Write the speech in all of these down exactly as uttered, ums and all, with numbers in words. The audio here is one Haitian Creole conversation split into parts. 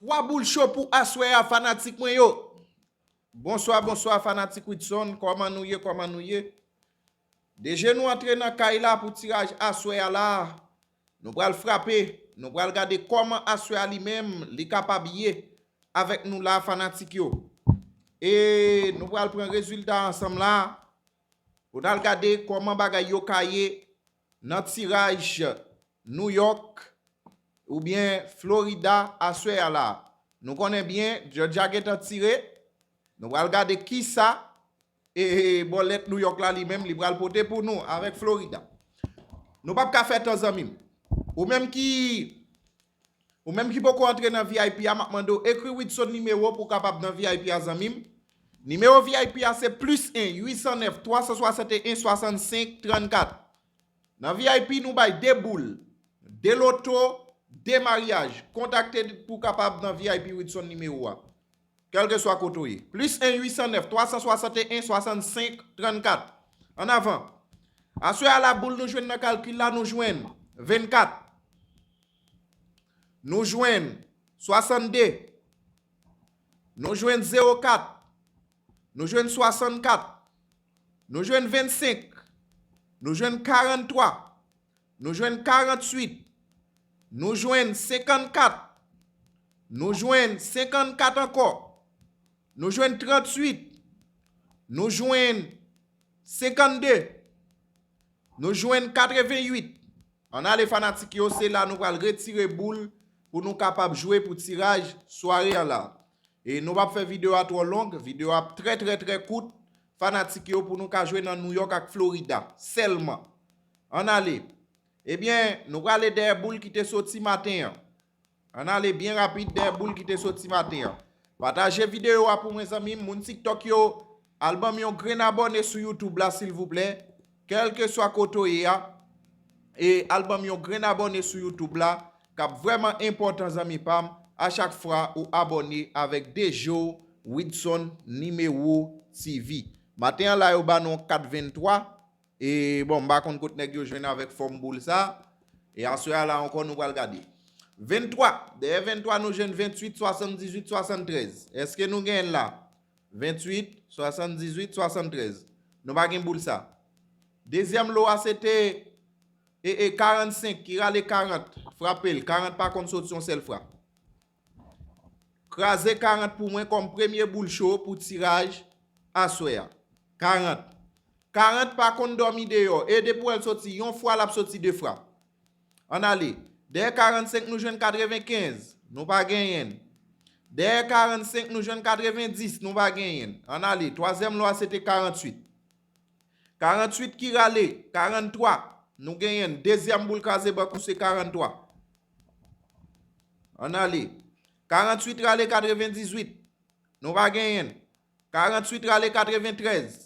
Twa boul cho pou aswè a, fanatik mwen yo. Bonswa, bonswa, fanatik Widson. Kòman nou ye, kòman nou ye? Deje nou antre nan kay la pou tiraj aswè a la. Nou pral frape, nou pral gade kòman aswè a li menm li kapab ye avèk nou la, fanatik yo. E nou pral pran rezilta ansanm la pou n al gade kòman bagay yo ka ye nan tiraj New York oubyen Florida aswè a la. Nou konnen byen, Georgia gentan tire. Nou pral gade kisa e, e, bòlèt New York la li menm li pral pote pou nou avèk Florida. Nou p ap ka fè tan, zanmi m. Ou menm ki, ou menm ki poko antre nan V I P a, m ap mande w ekri Widson nimewo pou w kapab nan V I P a, zanmi m. Nimewo V I P a se plis en uit san nèf twa san swasanteyen swasannsenk trannkat. Nan V I P nou bay de boul, de loto, de maryaj. Kontakte pou kapab nan V I P Widson nimewo a. Kèlkeswa kote w ye. Plis en uit san nèf twa san swasanteyen swasannsenk trannkat. Ann avan. Aswè a la boul nou jwenn nan kalkil la nou jwenn vennkat. Nou jwenn swasannde. Nou jwenn zewo kat. Nou jwenn swasannkat. Nou jwenn vennsenk. Nou jwenn karanntwa. Nou jwenn karantuit. Nou jwenn senkannkat. Nou jwenn senkannkat ankò. Nou jwenn trantuit. Nou jwenn senkannde. Nou jwenn katrevenuit. Ann ale fanatik yo, se la nou pral retire boul pou nou kapab jwe pou tiraj sware a la. E nou p ap fè videyo a twò long, videyo a ap trè, trè, trè kout. Fanatik yo, pou nou ka jwe nan New York ak Florida sèlman. Ann ale. Ebyen, nou prale dèyè boul ki te soti maten an. Ann ale byen rapid dèyè boul ki te soti maten an. Pataje videyo a pou mwen, zanmi m. Moun TikTok yo, al ban m yon grenn abòne sou YouTube la, silvouplè. Kèlkeswa kote w ye a, e al ban m yon grenn abòne sou YouTube la, k ap vrèman enpòtan, zanmi pa m, a chak fwa ou abòne avèk Dejo Widson Nimewo T V. Maten an la, yo ba nou yon kat venntwa. E, bon, m pa konn kot nèg yo jwenn avèk fòm boul sa. E aswè a la ankò, nou pral gade. Venntwa. Dèyè venntwa, nou jwenn venntuit, swasanndizuit, swasanntrèz. Èske nou genyen l la? Venntuit, swasanndizuit, swasanntrèz. Nou pa gen boul sa. Dezyèm lo a, se te, e, e, karannsenk, ki rale karant. Frape l. Karant pa konn soti yon sèl fwa. Kraze karant pou mwen kòm premye boul cho pou tiraj aswè a. Karant. Karant pa konn dòmi deyò. E depi w wè l soti yon fwa, l ap soti de fwa. Ann ale. Dèyè karannsenk, nou jwenn katrevenkenz. Nou pa genyen l. Dèyè karannsenk, nou jwenn katrevendis. Nou pa genyen l. Ann ale. Twazyèm lo a, se te karantuit. Karantuit ki rale karanntwa. Nou genyen l. Dezyèm boul kraze bank ou se karanntwa. Ann ale. Karantuit rale katrevendizuit. Nou pa genyen l. Karantuit rale katreventrèz.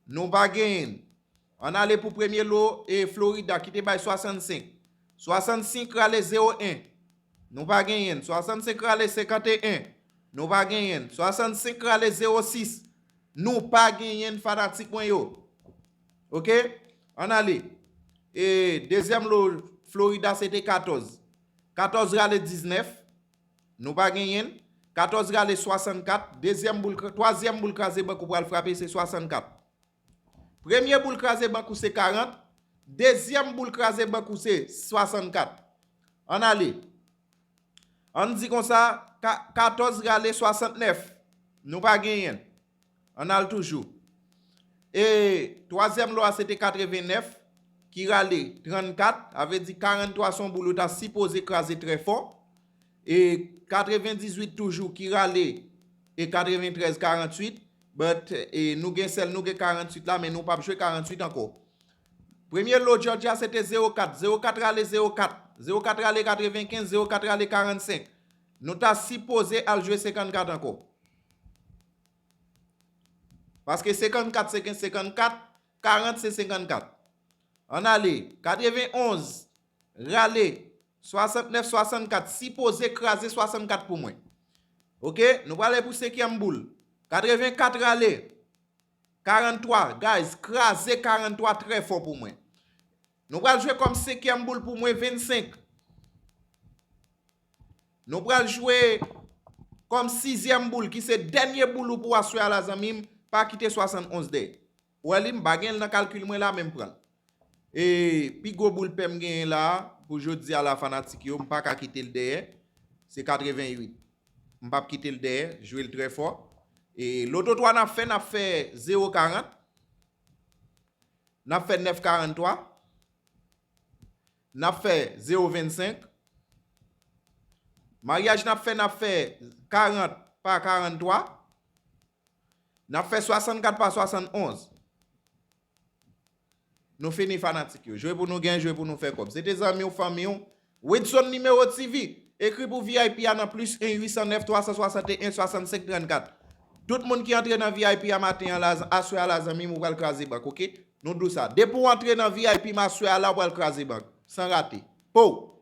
Nou pa genyen l. Ann ale pou premye lo, e, Florida ki te bay swasannsenk. Swasannsenk rale zewo en. Nou pa genyen l. Swasannsenk rale senkanteyen. Nou pa genyen l. Swasannsenk rale zewo sis. Nou pa genyen l, fanatik mwen yo. Oke? Ann ale. E, dezyèm lo Florida se te katòz. Katòz rale diznèf. Nou pa genyen l. Katòz rale swasannkat. Dezyèm boul, twazyèm boul kraze bank ou pral frape, se swasannkat. Premye boul kraze bank ou se karant. Dezyèm boul kraze bank ou se swasannkat. Ann ale. Ann di konsa, ka-, katòz rale swasantnèf. Nou pa genyen l. Ann al toujou. E twazyèm lo a se te katrevennèf, ki rale trannkat, sa vle di karanntwa se yon boul ou ta sipoze kraze trè fò. E katrevendizuit toujou ki rale, e katreventrèz karantuit, but, e nou gen sèl, nou gen karantuit la, men nou p ap jwe karantuit ankò. Premye lo Georgia se te zewo kat, zewo kat rale zewo kat, zewo kat rale katrevenkenz, zewo kat rale karannsenk. Nou ta sipoze al jwe senkannkat ankò. Paske senkannkat se gen senkannkat, karant se senkannkat. Ann ale, katrevenonz rale swasantnèf swasannkat, sipoze kraze swasannkat pou mwen. Oke, nou prale pou senkyèm boul. Katrevenkat rale karanntwa, guys, kraze karanntwa trè fò pou mwen. Nou pral jwe kòm senkyèm boul pou mwen, vennsenk. Nou pral jwe kòm sizyèm boul, ki se dènye boul ou pou aswè a la, zanmi m, pa kite swasannonz dèyè. Ou wè li, m pa gen l nan kalkil mwen la, men m pran l. E pi gwo boul pè m genyen la, pou jodi a la, fanatik yo, m pa ka kite l dèyè. Se katreventuit. M p ap kite l dèyè, jwe l trè fò. E loto twa n ap fè, n ap fè zewo karant. N ap fè nèf karanntwa. N ap fè zewo vennsenk. Maryaj n ap fè, n ap fè karant pa karanntwa. N ap fè swasannkat pa swasannonz. Nou fini, fanatik yo. Jwe pou nou gen, jwe pou nou fè kòb. Se te zanmi w, fanmi w, Widson Nimewo T V. Ekri pou V I P a nan plis en uit san nèf twa san swasanteyen swasannsenk trannkat. Tout moun ki antre nan V I P a maten an la, aswè a la, zanmi m, ou pral kraze bank, oke? Nou di w sa. Depi w antre nan V I P m aswè a la, ou pral kraze bank. San rate. Po!